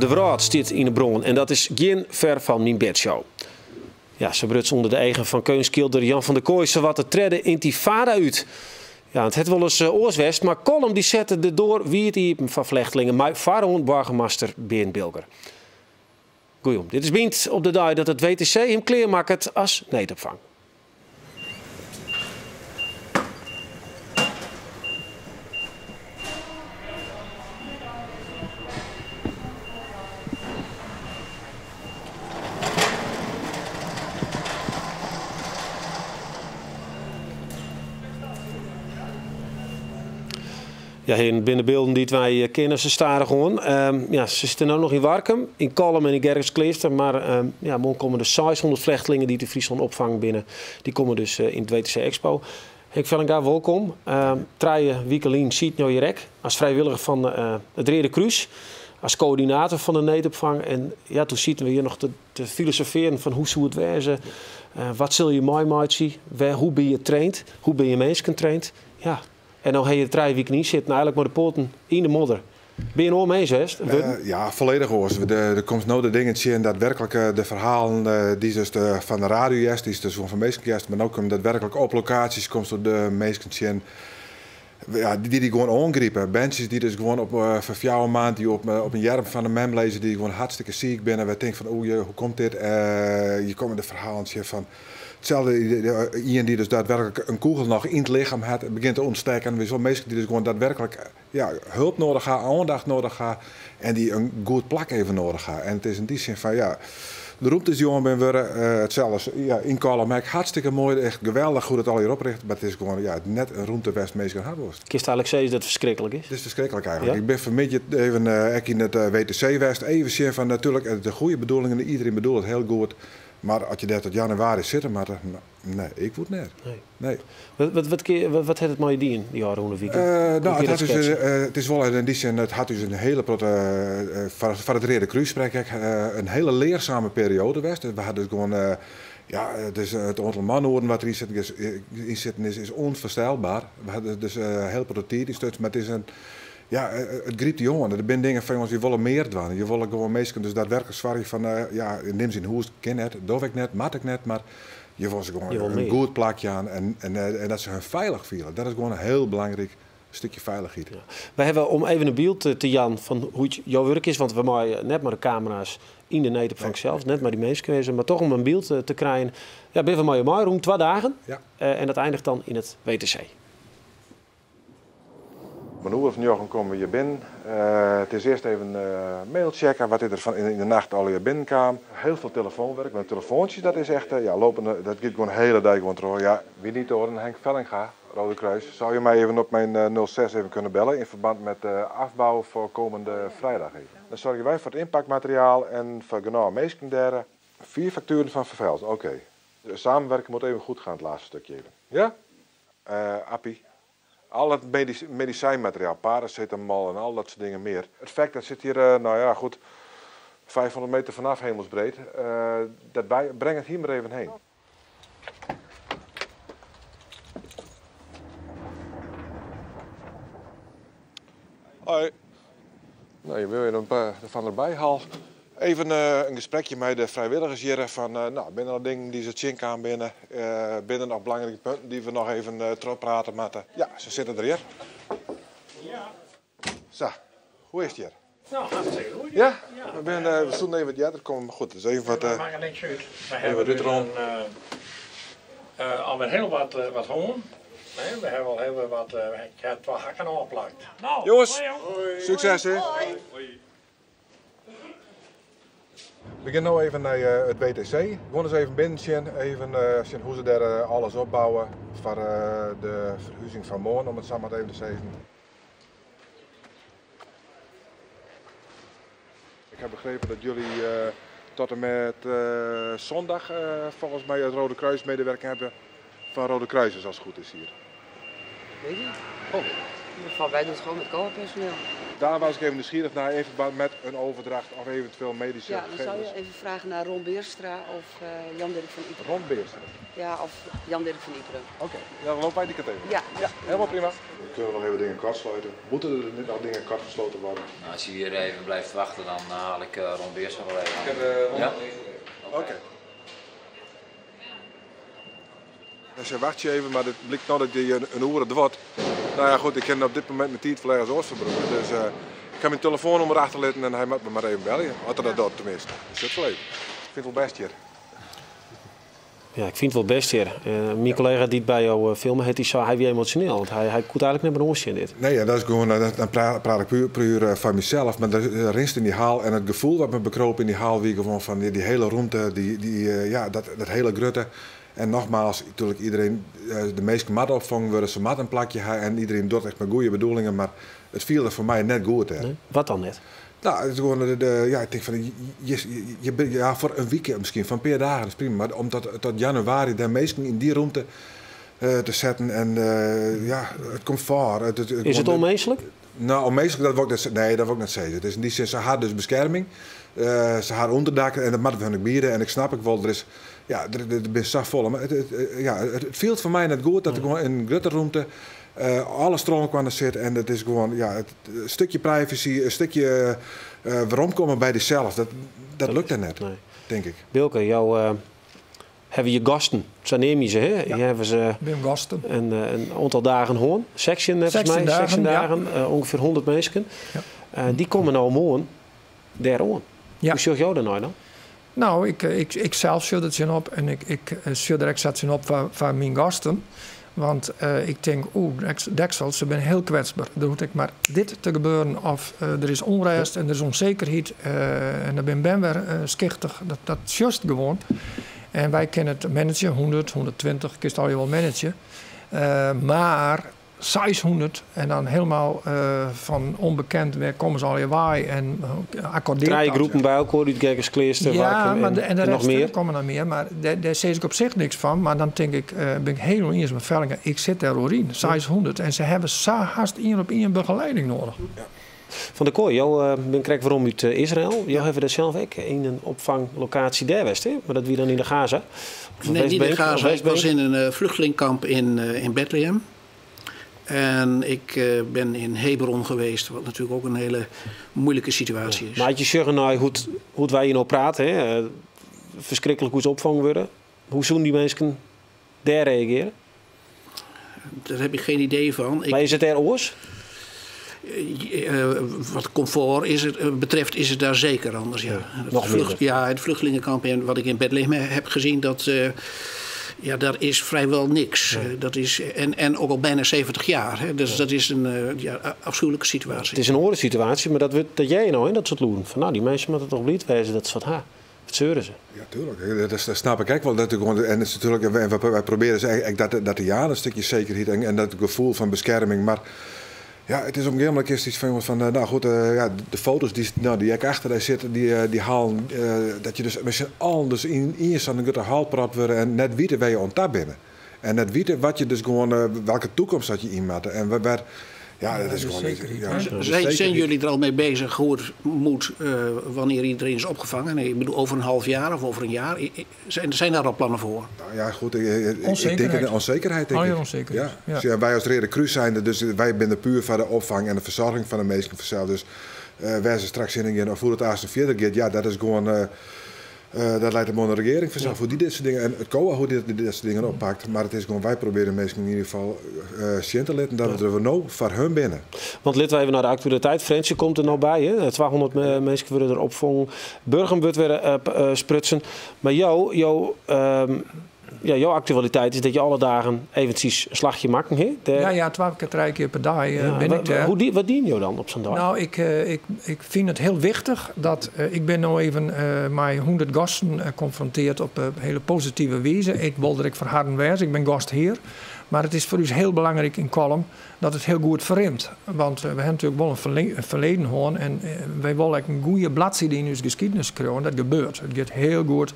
De wrâld stiet yn 'e brân en dat is gjin ver fan myn bedshow. Ja, sa bruts ûnder de eagen fan keunstskilder Jan van der Kooi sawat de tredde yntifada út. Ja, it hat wolris oars west, mar Kollum dy sette de doar wiid iepen foar flechtlingen mei foaroan boargemaster Bearn Bilker. Goejûn, dit is Bynt op de dei dat it WTC him klearmakket as needopfang. Ja, hearen, binne de bylden dy't wy kinne se stadichoan. Ja, se sitte no noch yn Warkum, yn Kollum en yn Gerkeskleaster, mar ja, moarn komme de 600 flechtlingen dy't yn Fryslân opfangen binne, dy komme dus yn it WTC Expo. Henk Vellinga, wolkom. 3 wiken lyn sieten jo hjir ek as frijwilliger fan it Reade Krús, as koördinator fan de needopfang. En ja, doe sieten we hjir noch te filosofearen fan hoe soe it wêze, wat sil je meimeitsje, wêr, hoe binne je traind, hoe binne je minsken traind. Ja, en no ha je der 3 wiken yn sitten, eigenlik mei de poaten yn de modder. Binne je in oar mins west? Ja, folledich oars. Der komst no de dingen tsjin, daadwerklik de ferhalen dy't dus fan de radio hearst, dy't dus gewoan fan minsken hearst, mar no komme daadwerklik op lokaasjes komst du de minsken tsjin, ja, dy't dy gewoan oangripe. Berntsjes dy't dus gewoan op foar 4 maand dy op in earm fan de mem lizze, dy't gewoan hartstikke siik binne, wêr tink fan oeh, hoe komt dit? Je komme de ferhalen tsjin fan itselde, ien dy't dus daadwerklik in kûgel noch yn it lichem hat, begjint te ûntstekken. Wy sjogge minsken dy't dus gewoan daadwerklik ja, hulp noadich ha, oandacht noadich ha en dy't in goed plak even noadich ha. En it is yn dy sin fan, ja, de rûmtes dy't oanbean wurde, itselde as, ja, yn Kollum ek, hartstikke moai, echt geweldich hoe dat allegear opricht, mar it is gewoan, ja, net in rûmte wêr'tst minsken ha wolst. Kinst eigenlik sizze dat it ferskriklik is? It is ferskriklik eigenlik. Ik bin fanmiddei even ek yn it WTC west, even sjen fan, natuerlik, de goede bedoelingen, iedereen bedoelt it hiel goed, mar as je dêr tot januari sitte moatte, Nee, ik woe it net. Nee. Nee. Wat hat it mei je dien, dy ôfrûne wiken? No, it hat ús, it is wol yn dy sin, it hat ús in hiele protte, foar it Reade Krús sprek ik, in hiele learsame perioade west. We ha dus gewoan, ja, it is it oantal manoeren wat deryn sitten is, yn sitten is, is ûnfoarstelber. We ha der dus in hiele protte tiid yn stutsen, mar it is in, ja, it grypt dy oan. Der binne dingen fan, jonges, je wolle mear dwaan. Je wolle gewoan minsken dus daadwerklik soargje fan, ja, nim se yn hûs, kin net, doch ik net, moat ik net, mar je wolle se gewoan in goed plak jaan en dat se hun feilich fiele. Dat is gewoan in hiel belangryk stikje feilichheid. Ja. Wy hawwe, om even in byld te jaan fan hoe't jo wurk is, want we meie net mei de kamera's yn de needopfang sels, net mei dy minsken wêze, mar toch om in byld te krijen, ja, binne we mei jo meirûn, 2 dagen, en dat eindigt dan yn it WTC. Om in oer of njoggen komme we hjir binnen. It is earst even mail checken, wat is der fan yn de nacht allegear binnenkaam. Heel veel telefoonwerk, want telefoantsjes dat is echt, ja, lopende, dat giet gewoan de hele dei gewoan troch. Ja, wie niet oaren, Henk Vellinga, Rode Kruis. Zou je mij even op mijn nul zes even kunnen bellen in verband met de afbouw voor komende vrijdag even. Dan zorgen wij voor het inpakmateriaal en voor genôch minsken dêr. 4 facturen van Vervels, oké. De samenwerking moet even goed gaan, het laatste stukje even. Ja? Appie. Al het medicijnmateriaal, paracetamol en al dat soort dingen meer. Het feit dat zit hier, nou ja, goed, 500 meter vanaf hemelsbreed. Dat bij, breng het hier maar even heen. Hoi. Nou, je wil je een paar van erbij halen. Even een gesprekje met de vrijwilligers hier van, nou, binnen de dingen die ze tjinkaan binnen, binnen nog belangrijke punten die we nog even terug praten moeten. Ja, ze zitten er hier. Ja. Zo, hoe is het hier? Nou, hartstikke goed. Ja? Ja. We stonden even wat eerder komen, maar goed, dus even wat, We maken niks uit. We even hebben wat dus uitrollen. een alweer heel wat hoorn. Nee, we hebben al heel wat, ik heb 2 hakken opgeplakt. Nou, jongens, hoi, hoi. Succes hè. Hoi. We gaan nu even naar het WTC. Gewoon eens even binnen zien, even zien hoe ze daar alles opbouwen voor de verhuizing van morgen, om het zo maar even te zeggen. Ik heb begrepen dat jullie tot en met zondag volgens mij het Rode Kruis medewerking hebben van Rode Kruisers, als het goed is hier. Weet je? Oh. In ieder geval, wij doen het gewoon met COA-personeel. Daar was ik even nieuwsgierig naar in verband met een overdracht of eventueel medische Ja, dan zou gegevens. je even vragen naar Ron Beerstra of Jan-Dirk van Yperen. Ron Beerstra. Ja, of Jan-Dirk van Yperen. Oké, dan lopen wij die kant even. Ja, Ja, helemaal prima. Kunnen we nog even dingen kort sluiten? Moeten er nog dingen kort gesloten worden? Nou, als je hier even blijft wachten, dan haal ik Ron Beerstra wel even aan. Ik heb, Ron Ja? Oké. Dus je wacht je even, maar het blijkt nou dat je een uur het wordt. Nou ja, goed, ik ken op dit moment mijn tijd verleggen als verbroken. Dus ik ga mijn telefoonnummer achterlaten en hij moet me maar even bellen. Wat er dat doet tenminste. Dus dat wel even. Ik vind het wel best hier. Ja, ik vind het wel best hier. Mijn collega die het bij jou filmen, het, die zei, hij weer emotioneel. Want hij kon eigenlijk net meer ons in dit. Nee, ja, dat is gewoon, dan praat ik puur van mezelf. Maar de rinst in die haal en het gevoel wat me bekroop in die haal, wie gewoon van die hele ruimte, dat hele grutte. En nogmaals, natuurlijk iedereen, de meeste mat opvangen worden, ze mat een plakje hebben en iedereen doet echt met goede bedoelingen, maar het viel er voor mij net goed. Hè. Nee? Wat dan net? Nou, het is gewoon de, ja, ik denk van, je, ja, voor een weekend misschien, van een paar dagen is prima, maar om tot januari de meesten in die ruimte te zetten en ja, het comfort. Is het onmenselijk? Nou, onmenselijk, dat wil ik net, nee, dat wil ik net zeggen. Het is in die zin, ze had dus bescherming, ze had onderdak en dat moeten we hun ook bieden. En ik snap ook wel, er is, ja, er is zo vol, maar het viel voor mij net goed dat ik gewoon in een grote ruimte alle stromen kwam zitten en het is gewoon, ja, het stukje privacy, een stukje waarom komen bij jezelf, dat lukt er net, Nee. denk ik. Bilke, jou hebben je gasten, zo neem je ze, hè? Ja. Je hebben ze Wim gasten. een aantal dagen hoorn, section, volgens 16 mij, dagen, 16 ja. dagen, ongeveer 100 mensen. Ja. Die komen nou morgen daar aan. Ja. Hoe zorg jou daar nou dan? Nou, ik zelf zit het zin op en ik zit er extra zin op van mijn gasten. Want ik denk, oeh, deksel, ze zijn heel kwetsbaar. Er hoeft ik maar dit te gebeuren of er is onrust en er is onzekerheid. En dan ben weer schichtig. Dat is juist gewoon. En wij kennen het managen, 100, 120, kun je al je wel managen. Maar 600 en dan helemaal van onbekend, waar komen ze al je waai en accordeert Drie dat. groepen bij elkaar, die Gerkesklooster, Ja, Warkum maar en de en nog rest meer. komen er meer. Maar daar zeg ik op zich niks van. Maar dan denk ik, ben ik helemaal eens met Vellinga. Ik zit daar al in, 600. En ze hebben zo haast één op één begeleiding nodig. Ja. Van der Kooi, jou ben ik waarom uit Israël. Jou hebben dat zelf ook in een opvanglocatie daar west, hè? Maar dat wie dan in de Gaza? Of Nee, niet in Westbank, Gaza. of Ik was Westbank? in een vluchtelingkamp in Bethlehem. En ik ben in Hebron geweest, wat natuurlijk ook een hele moeilijke situatie is. Maar had je zeggen, nou, hoe wij hier nou praten, hè? Verschrikkelijk hoe ze opvangen worden. Hoe zullen die mensen daar reageren? Daar heb ik geen idee van. Maar is het er oors? Wat comfort betreft is het daar zeker anders. Ja. Ja, nog minder. Ja, het vluchtelingenkamp en wat ik in Bethlehem heb gezien, dat, ja, daar is vrijwel niks. Nee. Dat is, en ook al bijna 70 jaar. Hè. Dus dat is een afschuwelijke situatie. Het is een oorlogssituatie, maar dat jij nou in dat soort loeren. Van, nou, die mensen moeten toch blij wezen dat ze wat ha. Wat zeuren ze? Ja, tuurlijk. Dat snap ik ook wel. Dat gewoon, en het is natuurlijk, en wij proberen dus eigenlijk dat de jaren een stukje zekerheid en dat gevoel van bescherming. Maar ja, het is op een gegeven moment is iets van, nou goed, ja, de foto's die ik achter daar zitten, die halen, dat je dus met z'n allen dus in zo'n grote hal praat worden en net weten waar je aan tap bent. En net weten wat je dus gewoon, welke toekomst dat je in moet. En waar, ja, dat is de gewoon zekerheid, ja, hè? de Zijn zekerheid. jullie er al mee bezig hoe het moet wanneer iedereen is opgevangen? Nee, ik bedoel, over een half jaar of over een jaar. Zijn daar al plannen voor? Nou ja, goed. Ik denk Onzekerheid. in de onzekerheid, denk Oh, ja, ik. onzekerheid, Ja. ja. Dus ja, wij als Rode Kruis zijn er, dus wij zijn puur van de opvang en de verzorging van de mensen vanzelf. Dus waar ze straks in gaan of hoe het eerst verder gaat, ja, dat is gewoon. Dat leidt hem aan de regering vanzelf, hoe die dit soort dingen en het COA hoe die dit soort dingen oppakt. Maar het is gewoon, wij proberen mensen in ieder geval zien te laten dat we er nou voor hun binnen. Want laten we even naar de actualiteit. Frensje komt er nou bij, hè? 200 mensen worden er opvangen. Burgum wordt weer sprutsen. Maar jouw actualiteit is dat je alle dagen eventjes een slagje maakt, hè? Ja, ja, 12 keer, 3 keer per dag Ja, ben ik daar. Wat dien je dan op zo'n dag? Nou, ik vind het heel wichtig dat ik ben nou even mijn 100 gasten confronteerd op hele positieve wijze. Ik wil dat ik voor harden wijs, ik ben gastheer. Maar het is voor ons heel belangrijk in Kollum dat het heel goed verrimt. Want we hebben natuurlijk wel een verleden gehad en wij willen een goede bladzijde in onze geschiedenis krijgen. Dat gebeurt. Het gaat heel goed.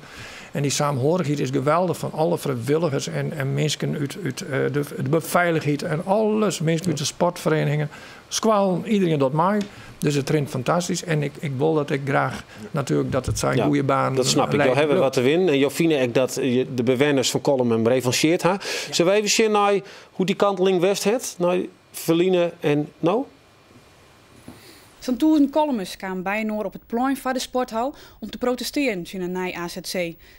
En dy saamhorigheid is geweldich fan alle frijwilligers en minsken út de befeilichheid en alles. Minsken út de sportferenigingen, skoallen, iderien docht mei. Dus it rint fantastysk en ik wol dat ek graach natuerlik dat it sa yn goede banen Dat snap ik. Jo hawwe wat te winnen en jo fine ek dat de bewenners fan Kollum him revancheard ha. Sille we even sjen nei hoe't dy kanteling west hat, nei ferline en no? Sa'n 1000 Kollumers kamen byinoar op it plein foar de sporthal om te protestearjen tsjin in nij azc.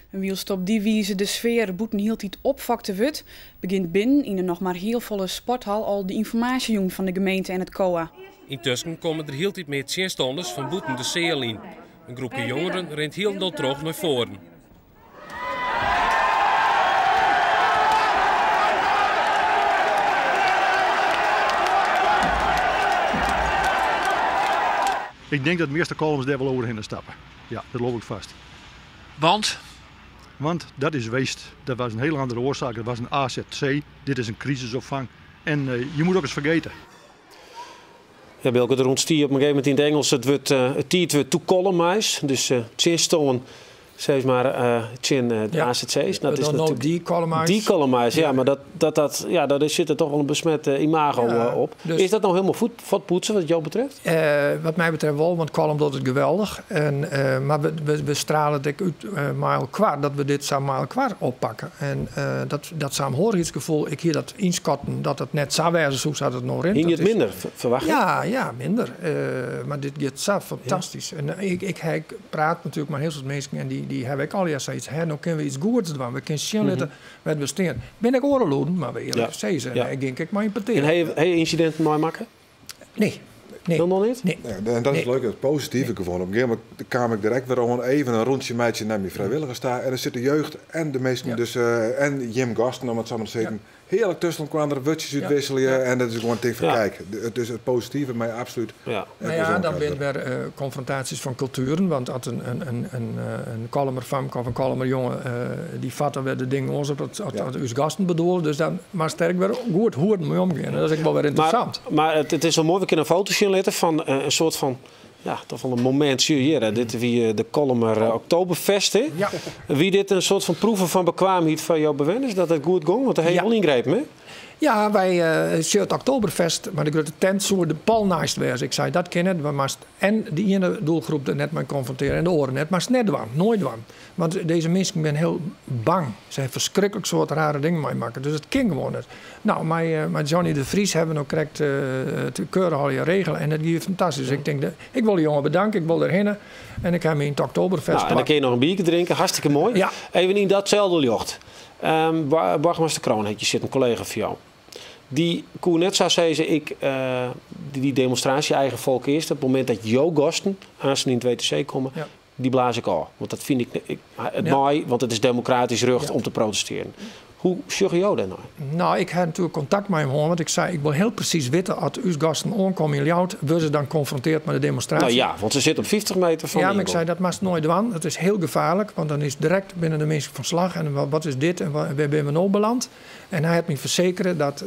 En wylst op dy wize de sfear bûten hieltyd opfokter wurdt, begjint binnen yn de noch mar healfolle sporthal al de ynformaasjejûn fan de gemeente en it COA. Yntusken komme der hieltyd mear tsjinstanners fan bûten de seal yn. In groepke jongeren rint hielendal troch nei foaren. Ik denk dat de measte Kollumers dêr wol oerhinne stappe. Ja, dat leau ik fêst. Want? Want dat is weest. Dat was in hiele oare oarsaak. Dat was in AZC. Dit is in krisisopfang. En je moet ook eens fergete. Ja, Bilke, der ûntstie op in gegeven momint yn it Ingelsk it wurd, it tiidwurd to Kollumize. Dus tsjinstân, sis mar, tsjin de AZC's. Dat is no decollumize. Decollumize, ja, mar dat, ja, daar sit der toch wol in besmet imago op. Dus is dat no hielendal fuortpoetse wat jo betreft? Wat my betreft wol, want Kollum docht it geweldich. En, mar we strale it ek út mei elkoar dat we dit sa mei elkoar oppakke. En dat saamhorigheidsgefoel, ik hie dat ynskatten dat it net sa wêze soe sa't it no rint. Hie je it minder ferwachte? Ja, ja, minder. Mar dit giet sa fantastysk. En ik praat natuerlik mei hiel soad minsken en dy hawwe ek allegear sayts, hè, no kinne we iets goeds dwaan. We kinne sjen litte wêr't we stean. Binne ek oare lûden, mar we earlik sizze. En dêr gean ik ek mei yn petear. En ha je ynsidinten meimakke? Nee. Nee. Hielendal net? Nee. Nee, en dat is leuk, it positive gewoan. Op in gegeven momint kaam ik der ek wer oan, even in rûntsje meitsje nei myn frijwilligers ta. En dan sit de jeugd en de minsken, dus, en jim gasten, om it sa mar te sizzen, hearlik tusken elkoar wurdsjes útwisselje. En dat is gewoan tink fan, kijk, it is it positive mei absolút. Nou ja, dan binne wer konfrontaasjes fan kultueren. Want as in Kollumer famke of in Kollumer jonge, dy fatte wer de dingen oars op as ús gasten bedoele. Dus dan moatst der ek wer goed hoeden mei omgean. Dat is ek wol wer ynteressant. Mar it is wol moai, we kinne in foto sjen litte fan in soart fan, ja, toch wol in momint. Sjoch hjir, hè, dit wie de Kollumer Oktoberfest. Hè? Ja. Wie dit in soart fan proeve fan bekwaamheid fan jo bewenners, dat it goed gong? Want dêr ha je wol yngrepen, hè? Ja, wy sjoch it Oktoberfest mei de grutte tent soe de pal neist wêze. Ik sei dat kin net, we moatst en de iene doelgroep der net mei konfrontearje en de oare net. Moatst net dwaan, noait dwaan. Want dizze minsken binne hiel bang. Se hawwe ferskriklik soad rare dingen meimakke, dus it kin gewoan net. No, mei Johnny de Vries hawwe we no krekt it keurich allegear regele en dat gie fantastysk. Ik tink, ik wol de jonge bedanke, ik wol derhinne en ik ha my yn it Oktoberfest Nou, en dan kin je noch in bierke drinke, hartstikke moai. Ja. Even yn datselde ljocht. Boargemaster Crone hat hjir sitten, in kollega fan jo. Dy koe net sa sizze, ik, dy demonstraasje eigen folk earst, op it momint dat jo gasten aansten yn it WTC komme, dy blaas ik ôf. Want dat fyn ik, ik, it mei, want it is demokratysk rjocht om te protestearjen. Hoe sjogge jo dêrnei? No, ik ha natuerlik kontakt mei him hân, want ik sei, ik wol hiel presys witte, as ús gasten oankomme yn Ljouwert, wurde se dan konfronteard mei de demonstraasje? No ja, want se sitte op 50 meter fan de Ja, mar ik yngong. sei, dat moatst noait dwaan, dat is hiel gefaarlik, want dan is direkt binne de minsken fan slach en wat is dit en wêr binne we no beland? En hy hat my fersekere dat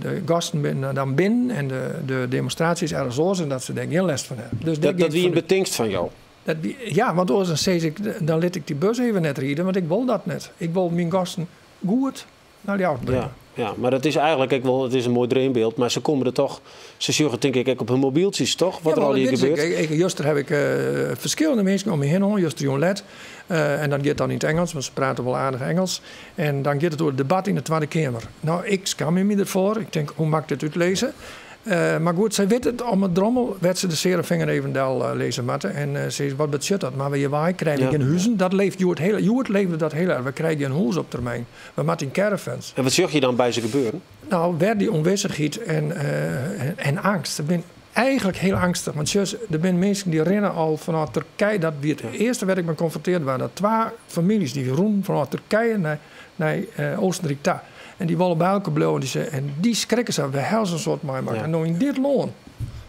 de gasten binne dan binnen en de demonstraasje is ergens oars en dat se dêr gjin lêst fan hawwe. Dus dêr Dat gean ik wie in fanút. betingst fan jo? Dat wie, ja, want oars dan sis ik, dan lit ik dy bus even net riden, want ik wol dat net. Ik wol myn gasten goed nei Ljouwert bringe. Ja, ja, mar dat is eigentlik ek wol, it is in moai dreambyld, mar se komme der toch, se sjogge tink ik ek op hun mobieltsjes, toch? Wat der Jawel, allegear dat wit ik. gebeurt. Juster ha ik ferskillende minsken om my hinne hân, justerjûn let. En dat giet dan yn it Ingelsk, want se prate wol aardich Ingelsk. En dan giet it oer it debat yn de Twadde Keamer. No, ik skamje my derfoar. Ik tink, hoe moat ik dit útlizze? Mar goed, sy witte it om 'e drommel wêr't se de seare finger even del lizze moatte. En se sizze, wat betsjut dat? Mar we hjir wei krije we gjin huzen. Dat leeft hjoed hiel, hjoed leefde dat hiel erch. We krije gjin hûs op termyn. We moatte yn caravans. En wat sjoch je dan by se gebeuren? No, wer dy ûnwissichheid en eangst. Se binne eigentlik hiel eangstich. Want sjoch, der binne minsken dy rinne al fanôf Turkije. Dat wie it earste wêr't ik mei konfrontearre waard. Dat twa famyljes dy rûnen fanôf Turkije nei Oostenryk ta. En dy wolle by elkoar bliuwe. En dy se, en dy skrikke sa. We hawwe sa'n soad meimakke. En no yn dit lân.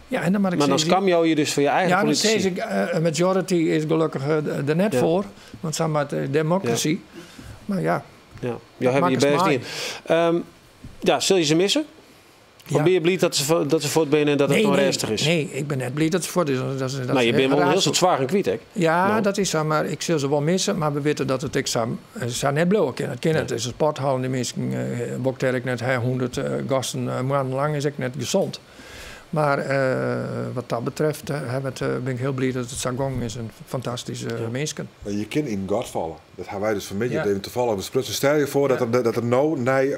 Ja, en dan moat ik Mar dan sizze, skamje jo je dus foar je eigen Ja, dan politisy. sis ik, a majority is gelokkich der net foar. Want sa moat democracy. Mar ja. Ja, jo hawwe je Makkest bêst mei. dien. Ja, sil je se misse? Of bin je bliid dat se fuort binne en dat it no rêstich is? Nee, ik bin net bliid dat se fuort is. Dat Maar je binne wol in hiel soad soargen kwyt ek. Ja, No. dat is sa, mar ik sil se wol misse. Mar we witte dat it ek sa net bliuwe kin. It kin net. It is in sporthal en dy minsken wol ik dêr ek net ha. 100 gasten moannenlang is ek net gesond. Mar wat dat betreft bin ik hiel bliid dat it sa gongen is. En fantastyske minsken. Mar je kinne yn in gat falle. Dat ha wy dus fanmiddei even tafallich besprutsen. Stel je foar dat der no nei,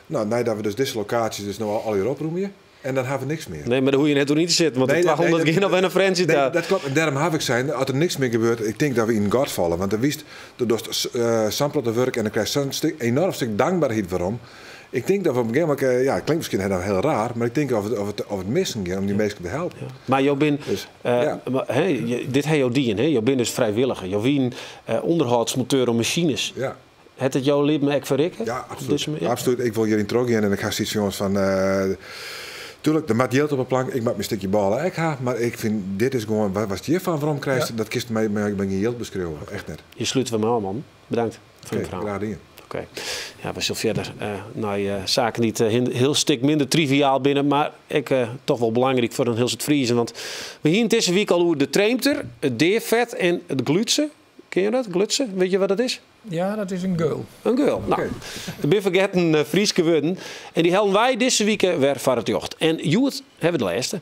no, neidat we dus dizze lokaasjes dus no allegear oprûmje en dan ha we niks mear. Nee, mar dêr hoege je net oer yn te sitten, want de 200 gean alwer nei Frjentsjer ta. Nee, dat klopt. En dêrom haw ik sein, as der niks mear gebeurt, ik tink dat we yn in gat falle. Want dan witst, do dochst sa'n protte wurk en dan krijst sa'n stik, enoarm stik dankberheid werom. Ik tink dat we op in gegeven momint, ja, it klinkt miskien hiel, hiel raar, mar ik tink of it missen gean om dy minsken te helpen. Ja. Mar jo bin, Dus, ja. mar, hè, dit ha jo dien, hè? Jo binne dus frijwilliger. Jo wienen ûnderhâldsmonteur oan masines. Ja. Hat it jo libben ek ferrikke? Ja, Op absolút. dizze manier? Absolút. Ik wol hjiryn trochgean en ik ha sayts jonges fan, tuurlijk, der moat jild op 'e plank. Ik moat myn stikje bôle ek ha, mar ik fyn dit is gewoan, watst hjirfan werom krijst, dat kinst mei gjin jild beskriuwe. Echt net. Hjir slute we mei ôf, man. Bedankt foar Oké, je ferhaal. graach dien. Oké. Ja, we sille fierder nei saken dy't hiel stik minder triviaal binne, mar ek toch wol belangryk foar in hiel soad Friezen. Want we hienen dizze wike al oer de treemter, it deafet en it glutse. Ken je dat, glutse? Wit je wat dat is? Ja, dat is in geul. In geul. No, it binne fergetten Fryske wurden. En dy hellen wy dizze wike wer foar it ljocht. En hjoed ha we de lêste.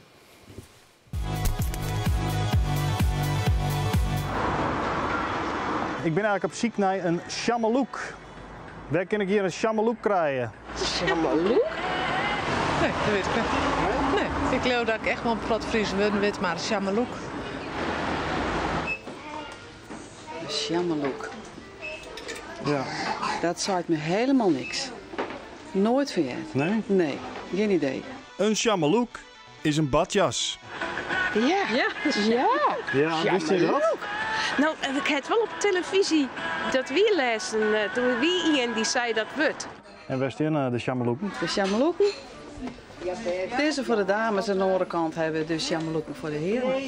Ik bin eigentlik op syk nei in sjameloek. Wêr kin ik hjir in sjameloek krije? Sjameloek? Nee, dat wit ik net. Nee, ik leau dat ik echt wol in protte Fryske wurden wit, mar sjameloek. Sjameloek. Ja. Dat seit my hielendal niks. Noait fan heard. Nee? Nee, gjin idee. In sjameloek is in badjas. Ja. Ja. Ja. Ja, wist je dat? No, ik ha it wol op telefyzje dat wy lêzen, doe wie ien dy sei dat wurd. En wêr steane de sjameloeken? De sjameloeken? Dizze foar de dames en oan de oare kant ha we de sjameloeken foar de hearen.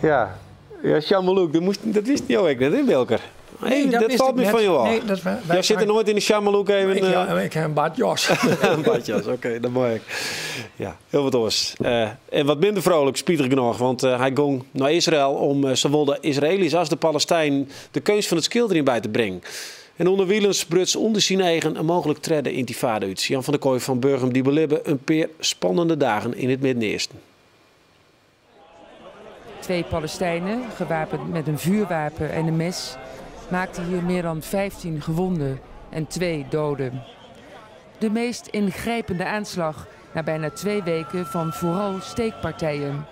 Ja, ja sjameloek, dat, moest, dat wist jo ek net, hè, Bilker? Nee, dat dat wist falt ik my net. fan jo ôf. Nee, dat, wij Jo sitte noait yn de sjameloek even... Ik, ik ha in badjas. In badjas, oké, dat moat ek. Ja, hiel wat oars. En wat minder frolik, spitich genôch, want hy gong nei Israël om sawol de Israëli's as de Palestijnen de keunst fan it skilderjen by te bringen. En ûnderwilens bruts ûnder syn eagen in mooglik tredde yntifada út. Jan van der Kooi fan Burgum dy belibbe in pear spannende dagen yn it Midden-Easten. Twee Palestijnen, gewapend met een vuurwapen en een mes, maakten hier meer dan 15 gewonden en 2 doden. De meest ingrijpende aanslag na bijna 2 weken van vooral steekpartijen.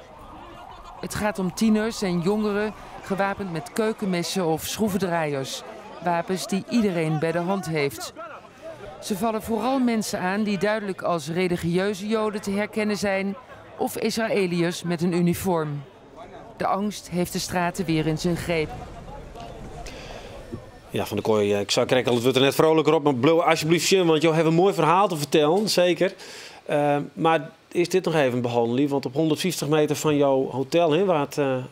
Het gaat om tieners en jongeren gewapend met keukenmessen of schroevendraaiers. Wapens die iedereen bij de hand heeft. Ze vallen vooral mensen aan die duidelijk als religieuze Joden te herkennen zijn of Israëliërs met een uniform. De angst heeft de straten weer in zijn greep. Ja, Van der Kooi, ik zou krekt al, it wurdt der net frolijker op, mar bliuw asjebleaft sjen, want jo hawwe in moai ferhaal te fertellen, seker. Mar is dit noch even behannelje? Want op 150 meter fan jo hotel, hè,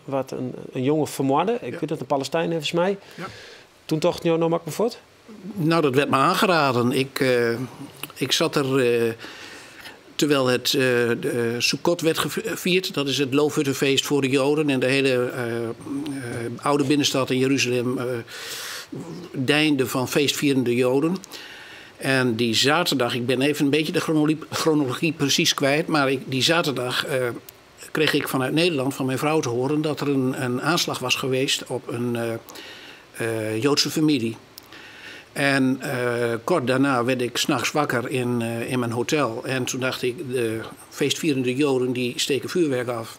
waard in jonge fermoarde. Ik wit dat in Palestijn, neffens my. Ja. Toen tochten jo, no moat ik mar fuort? Nou, dat werd me aangeraden. Ik zat er, terwijl het de Sukkot werd gevierd. Dat is het Loofhuttenfeest voor de Joden. En de hele oude binnenstad in Jeruzalem deinde van feestvierende Joden. En die zaterdag, ik ben even een beetje de chronologie precies kwijt, maar die zaterdag kreeg ik vanuit Nederland van mijn vrouw te horen dat er een aanslag was geweest op een Joodse familie. En kort daarna werd ik 's nachts wakker in mijn hotel. En toen dacht ik, de feestvierende Joden die steken vuurwerk af.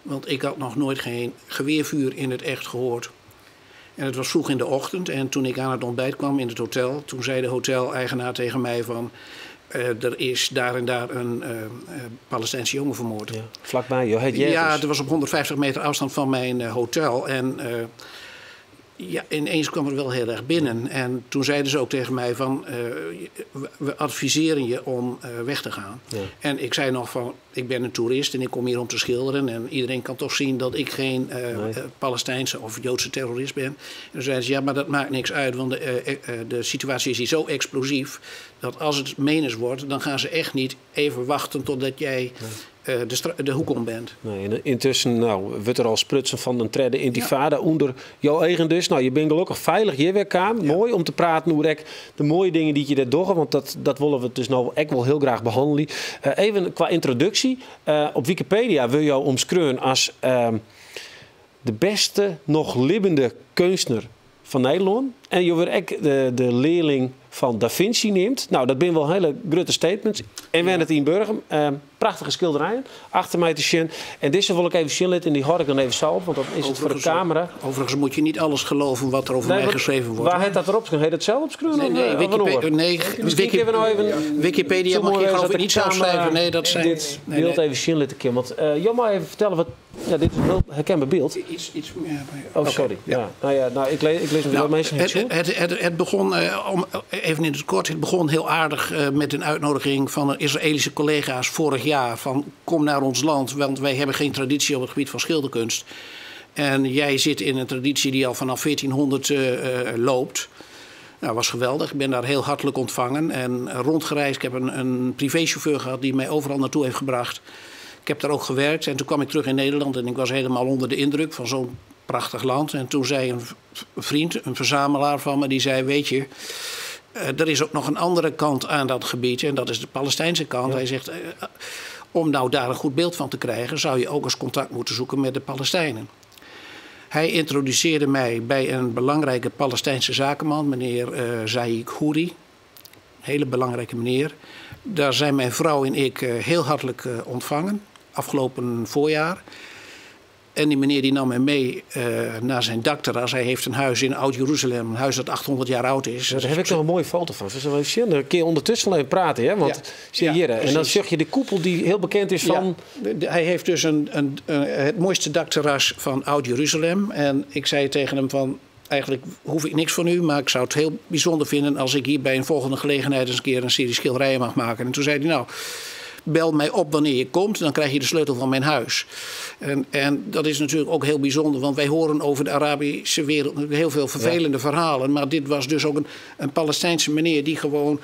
Want ik had nog nooit geen geweervuur in het echt gehoord. En het was vroeg in de ochtend en toen ik aan het ontbijt kwam in het hotel, toen zei de hoteleigenaar tegen mij van, er is daar en daar een Palestijnse jongen vermoord. Ja, vlakbij, joh, het Jezus. Ja, het was op 150 meter afstand van mijn hotel. En Ja, ineens kwam het wel heel erg binnen. En toen zeiden ze ook tegen mij van, we adviseren je om weg te gaan. Ja. En ik zei nog van, ik ben een toerist en ik kom hier om te schilderen. En iedereen kan toch zien dat ik geen Palestijnse of Joodse terrorist ben. En toen zeiden ze, ja, maar dat maakt niks uit. Want de situatie is hier zo explosief dat als het menens wordt, dan gaan ze echt niet even wachten totdat jij de hoek om bent. Nee, en intussen, nou, wordt er al sprutsen van een tredde intifada onder jouw eigen dus. Nou, je bent gelukkig veilig hier weer kwam. Mooi om te praten hoe ik de mooie dingen die je daar doggen, want dat willen we dus nou echt wel heel graag behandelen. Even qua introductie. Op Wikipedia wil jou omschreven als de beste nog levende kunstenaar van Nederland. En je wordt ook de leerling van Da Vinci neemt. Nou, dat zijn wel hele grote statements. En we het in Burgum. Prachtige schilderijen. Achter mij te zien. En deze wil ik even zien en die hoor ik dan even zo op, want dat is het voor de camera. Overigens moet je niet alles geloven wat er over Nee, mij want geschreven wordt. Waar het dat erop geschreven? Heet dat zelf opschreven? Nee, nee, Of een oor? Misschien kunnen we nou even Wikipedia Zo mag je mooi geloof is ik dat niet de zelf camera schrijven. Nee, dat zijn Dit nee, beeld nee. even zien laten, Kim. Want Jo, maar even vertellen wat. Ja, dit is een heel herkenbaar beeld. Iets, iets meer. Oh, Oké. sorry. Ja. Nou ja, nou, ik lees hem wel mensen niet zo. Het begon, om, even in het kort, het begon heel aardig met een uitnodiging van een Israëlische collega's vorig jaar. Van kom naar ons land, want wij hebben geen traditie op het gebied van schilderkunst. En jij zit in een traditie die al vanaf 1400 loopt. Nou, was geweldig. Ik ben daar heel hartelijk ontvangen en rondgereisd. Ik heb een privéchauffeur gehad die mij overal naartoe heeft gebracht. Ik heb daar ook gewerkt en toen kwam ik terug in Nederland en ik was helemaal onder de indruk van zo'n prachtig land. En toen zei een vriend, een verzamelaar van me, die zei, weet je, er is ook nog een andere kant aan dat gebied en dat is de Palestijnse kant. Hij zegt, om nou daar een goed beeld van te krijgen, zou je ook eens contact moeten zoeken met de Palestijnen. Hij introduceerde mij bij een belangrijke Palestijnse zakenman, meneer Zaid Khouri. Hele belangrijke meneer. Daar zijn mijn vrouw en ik heel hartelijk ontvangen, afgelopen voorjaar. En die meneer die nam mij mee naar zijn dakterras. Hij heeft een huis in Oud-Jeruzalem, een huis dat 800 jaar oud is. Ja, daar heb ik nog een mooie foto van. Dus we even een keer ondertussen even praten, hè? Want zie je hier, hè? En dan zeg je de koepel die heel bekend is van... Ja, hij heeft dus het mooiste dakterras van Oud-Jeruzalem. En ik zei tegen hem van, eigenlijk hoef ik niks van u, maar ik zou het heel bijzonder vinden als ik hier bij een volgende gelegenheid eens een keer een serie schilderijen mag maken. En toen zei hij, nou, bel mij op wanneer je komt, dan krijg je de sleutel van mijn huis. En dat is natuurlijk ook heel bijzonder, want wij horen over de Arabische wereld natuurlijk heel veel vervelende verhalen. Maar dit was dus ook een Palestijnse meneer die gewoon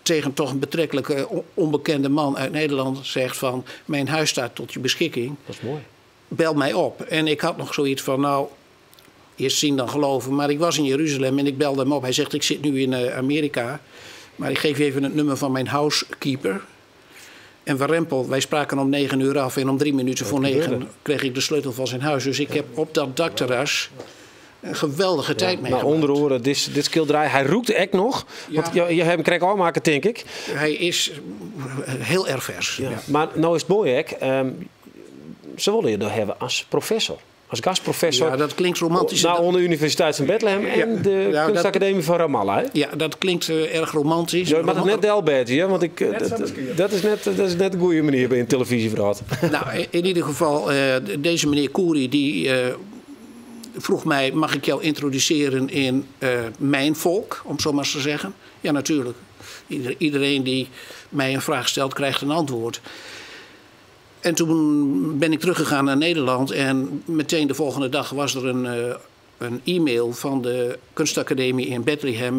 tegen toch een betrekkelijk onbekende man uit Nederland zegt van, mijn huis staat tot je beschikking. Dat is mooi. Bel mij op. En ik had nog zoiets van, nou, eerst zien dan geloven. Maar ik was in Jeruzalem en ik belde hem op. Hij zegt, ik zit nu in Amerika, maar ik geef je even het nummer van mijn housekeeper. En warempel, wij spraken om 9 uur af en om 3 minuten Dat voor 9 gebeurde. kreeg ik de sleutel van zijn huis. Dus ik heb op dat dakterras een geweldige tijd meegemaakt. Onder oren, dit schilderij. Hij roept echt nog. Want je hebt hem krek al maken, denk ik. Hij is heel erg vers. Maar nou is het mooi, hè. Ze willen je dan hebben als professor. Als gastprofessor. Ja, dat klinkt romantisch. Onder de Universiteit van Bethlehem en de Kunstacademie van Ramallah. Hè? Ja, dat klinkt erg romantisch. Ja, maar dat is net Delbert, hè? Want Net zo misschien. dat is net de goede manier bij een televisieverhaal. In ieder geval, deze meneer Khouri die vroeg mij, mag ik jou introduceren in mijn volk, om zo maar eens te zeggen? Ja, natuurlijk. Iedereen die mij een vraag stelt, krijgt een antwoord. En toen ben ik teruggegaan naar Nederland en meteen de volgende dag was er een e-mail van de Kunstacademie in Bethlehem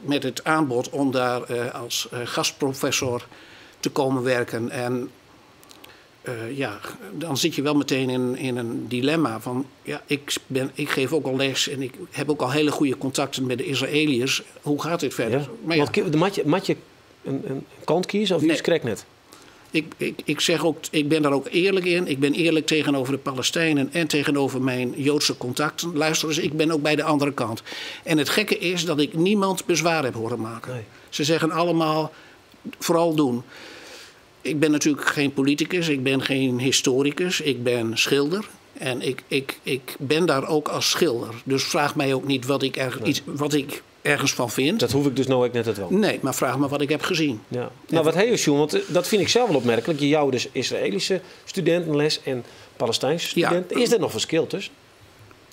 met het aanbod om daar als gastprofessor te komen werken. En dan zit je wel meteen in een dilemma van, ja, ik geef ook al les en ik heb ook al hele goede contacten met de Israëliërs. Hoe gaat dit verder? Maar ja. Want moet je een kant kiezen of Nee. iets krek net? Ik zeg ook, ik ben daar ook eerlijk in. Ik ben eerlijk tegenover de Palestijnen en tegenover mijn Joodse contacten. Luister eens, ik ben ook bij de andere kant. En het gekke is dat ik niemand bezwaar heb horen maken. Ze zeggen allemaal, vooral doen. Ik ben natuurlijk geen politicus, ik ben geen historicus, ik ben schilder. En ik ben daar ook als schilder. Dus vraag mij ook niet wat ik ergens van vind. Dat hoef ik dus nou ook net het wel. Nee, maar vraag me wat ik heb gezien. Nou, wat heel Sjoerd, want dat vind ik zelf wel opmerkelijk. Je jouw dus Israëlische studentenles en Palestijnse studenten. Is er nog verschil tussen?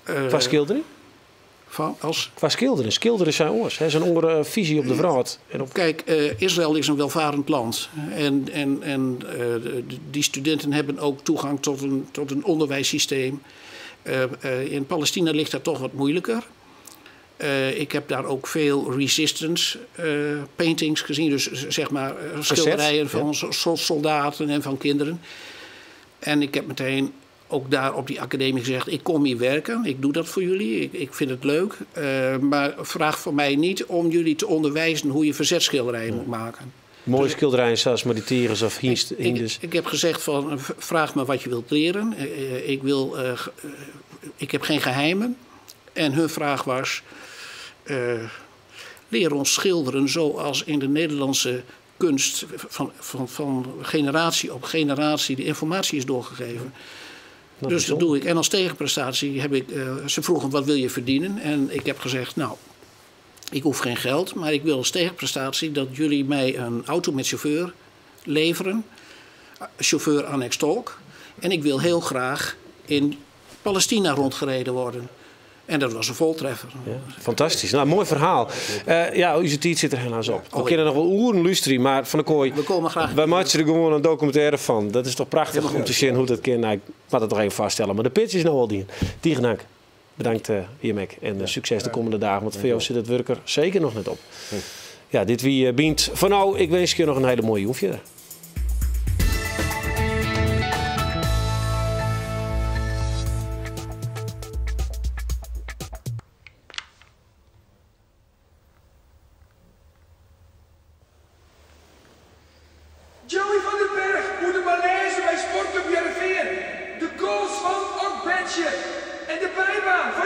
Qua schildering? Van als... Kwa skilderen. Skilderen zijn oars. Hè, is in oare fisy op de wrâld. En op... Kijk, Israël is een welvarend land. En die studenten hebben ook toegang tot een onderwijssysteem. In Palestina ligt dat toch wat moeilijker. Ik heb daar ook veel resistance paintings gezien. Dus zeg maar schilderijen van soldaten en van kinderen. En ik heb meteen ook daar op die academie gezegd: ik kom hier werken, ik doe dat voor jullie, ik vind het leuk. Maar vraag voor mij niet om jullie te onderwijzen hoe je verzetschilderijen moet maken. Mooie schilderijen zoals met die tigers of hinders. Ik heb gezegd van vraag me wat je wilt leren. Ik heb geen geheimen. En hun vraag was: leer ons schilderen zoals in de Nederlandse kunst van generatie op generatie de informatie is doorgegeven. Dat Dus is dat doe ik. En als tegenprestatie heb ik. Ze vroegen: wat wil je verdienen? En ik heb gezegd: nou, ik hoef geen geld, maar ik wil als tegenprestatie dat jullie mij een auto met chauffeur leveren. Chauffeur annex tolk. En ik wil heel graag in Palestina rondgereden worden. En dat was een voltreffer. Ja, fantastisch. Nou, mooi verhaal. Ja, ús tiid sit der helaas op. We kinne noch wol oeren lústerje, mar Van der Kooi... We komen graag. Wy meitsje der gewoan in dokumintêre fan. Dat is toch prachtich om te sjen hoe't dat kin. Nou, ik moat it noch even fêststelle. Mar de pitch is no al dien. Tige tank. Bedankt, uh, En sukses de kommende dagen. Want foar jo sit it wurk der seker noch net op. Ja, dit wie Bynt fan no. Ik winskje jo noch in hiele moaie jûn fierder. Joey van den Berg oer de malaise by Sportclub Hearrenfean. De goals fan Ogbeche en de bybaan fan